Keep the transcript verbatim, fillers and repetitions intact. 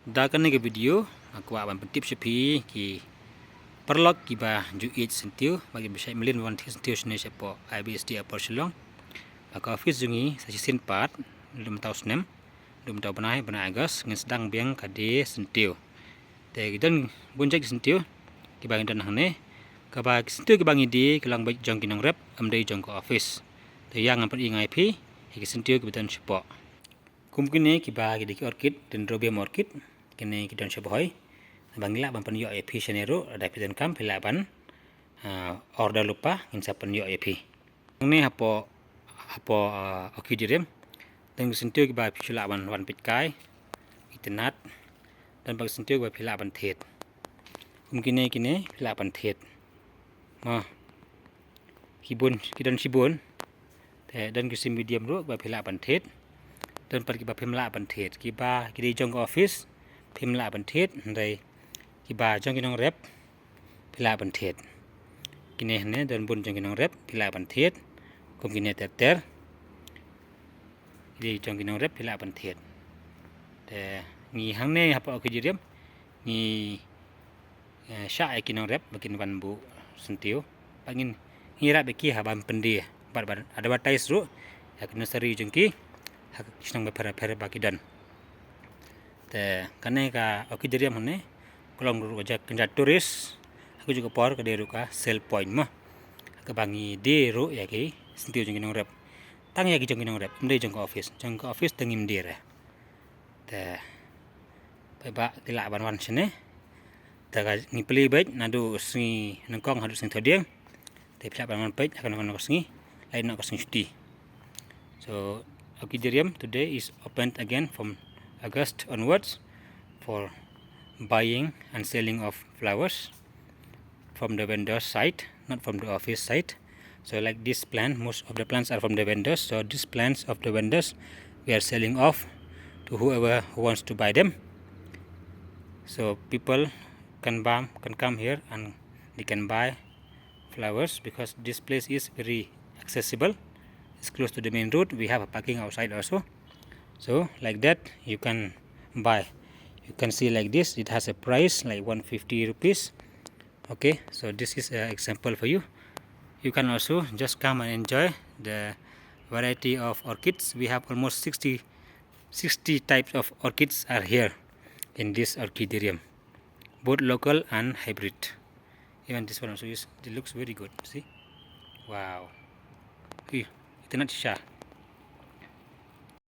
Da kane ka video nga kwah ban pyntip sha phi ki paralok kiba ju ïeit syntiew, ba kiba shait mlien ban thied syntiew shane shapoh I B S D Upper Shillong. Ba ka office jong ngi sa shisien pat, naduh mynta u snem, naduh mynta u bnai, bnai August, ngin sdang biang ka die syntiew. Te ki don bun jait ki syntiew kiba ngi don hangne. Kaba ki syntiew kiba ngi die ki long beit jong ki nongrep, ym dei jong ka office. Te ïa ngan pyni ïa phi ïa ki syntiew kiba don shapoh. Kum kine kiba ki dei ki orchid, Dendrobium orchid, kine ki don sha Bhoi. Ba ngi lah ban pynïoh ïa phi shane ruh, lada phi donkam phi lah ban, ah, order lypa, ngin sa pynïoh ïa phi. Hangne hapoh, hapoh, ah, orchidaria, don ki syntiew kiba phi shu lah ban wan peitkai, itynnad, don pat ki syntiew kiba phi lah ban thied. Kum kine, kine phi lah ban thied. Mo. Ki bun, ki don shibun. Te don ki shu medium ruh ba phi lah ban thied. Don pat kiba phim lah ban thied. Kiba ki dei jong ka office, phim lah ban thied, hynrei kiba jong ki nongrep phi lah ban thied. Kine hangne don bun jong ki nongrep phi lah ban thied. Kum kine ter ter. Ki dei jong ki nongrep phi lah ban thied. Te ngi hangne hapoh orchidaria ngi, eh, shah ïa ki nongrep ba kin wan buh syntiew. Ba ngin, ngi ïarap ïa ki ha ban pyndie bad ban advertise ruh ïa ki nursery jong ki ha ki shnong bapher bapher ba ki don. Te kane ka orchidaria hangne ka long ruh ka jaka kynja tourist. Ha kajuh ka por ka dei ruh ka sale point mo, ha kaba ngi die ruh ïa ki syntiew jong ki nongrep. Tang ïa ki jong ki nongrep, ym dei jong ka office. Jong ka office te ngim die re. Te paidbah ki lah ban wan shane. Te ka ngi plie beit naduh sngi nyngkong haduh sngi thohdieng. Te phi lah ban wan peit ha kano kano ka sngi, lait noh ka sngi shuti. So orchidaria today is opened again from August onwards for buying and selling of flowers from the vendor side, not from the office side. So like this plant, most of the plants are from the vendors. So these plants of the vendors, we are selling off to whoever who wants to buy them. So people can buy, can come here and they can buy flowers because this place is very accessible. It's close to the main road. We have a parking outside also. So like that, you can buy. You can see like this, it has a price like one fifty rupees. Okay, so this is an example for you. You can also just come and enjoy the variety of orchids. We have almost sixty, sixty types of orchids are here in this orchidaria, both local and hybrid. Even this one also is, it looks very good. See? Wow. Ih, itynnad shisha.